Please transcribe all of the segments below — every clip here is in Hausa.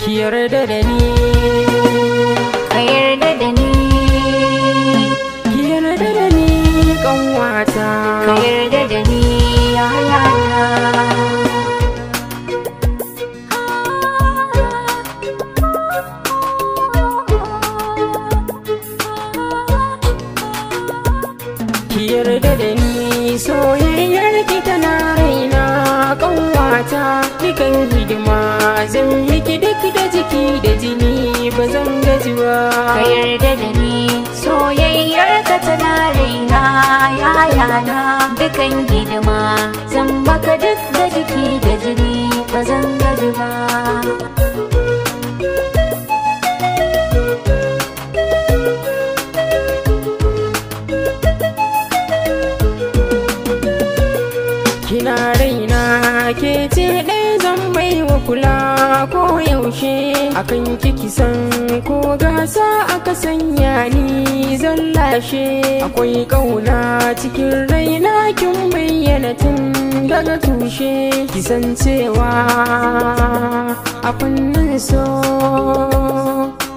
Ki yarda da ni, ka yarda da ni, ki yarda da ni kanwata, ka yarda da ni yayana. Ki yarda da ni, soyayyar ki tana raina kanwata. Dukan hidima zan miki duk da jiki da jini, ba zan gaji ba. Ka yarda da ni, soyayyar ka tana raina yayana. Dukan hidima zan maka duk da jiki da jini, ba zan gaji ba. Kina raina, ke ce ɗaya zan baiwa kula ko yaushe. Akan kiki san ko gasa aka sanya ni zan lashe. Akwai ƙauna cikin raina, kin bayyana tun daga tushe. Ki san cewa a fannin so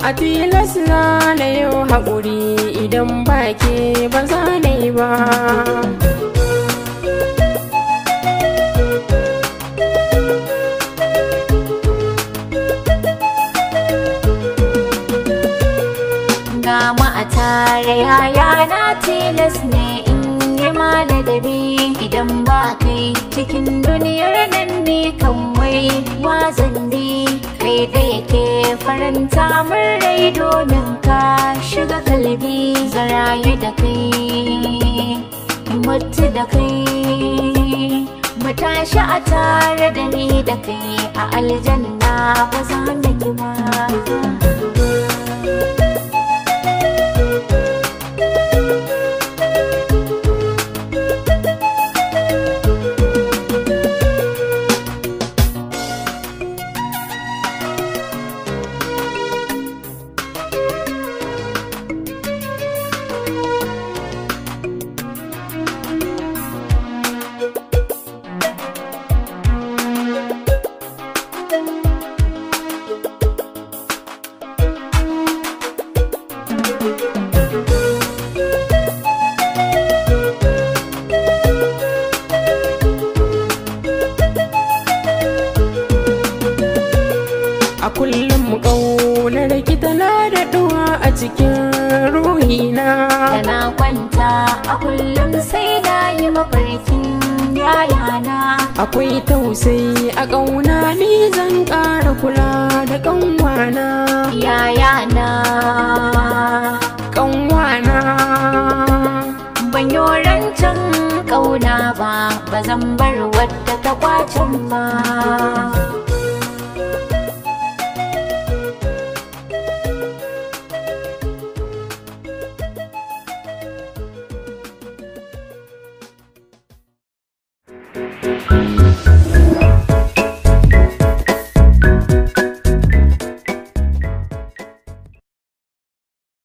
a tilas na yau haƙuri, idan ba ke ba za na yi ba. Gama a tare yayana, tilas ne in yi ladabi. Idan ba kai cikin duniyar nan ne kan wai wazan bi. Kai da yake faranta min rai domin ka shiga kalbi. Zarayu da kai, mutu da kai, mu tashi a tare da ni da kai a aljanna, ba za na ki ba. A kullum ƙaunar ki tana daɗuwa a cikin ruhina. Tana kwanta a kullum sai na yi mafarkin yayana. Akwai tausayi a ƙauna, ni zan ƙara kula da ƙanwana. Yayana, ƙanwana, ban yi rancen ƙauna ba, ba zan bar wadda ta kwacen ba.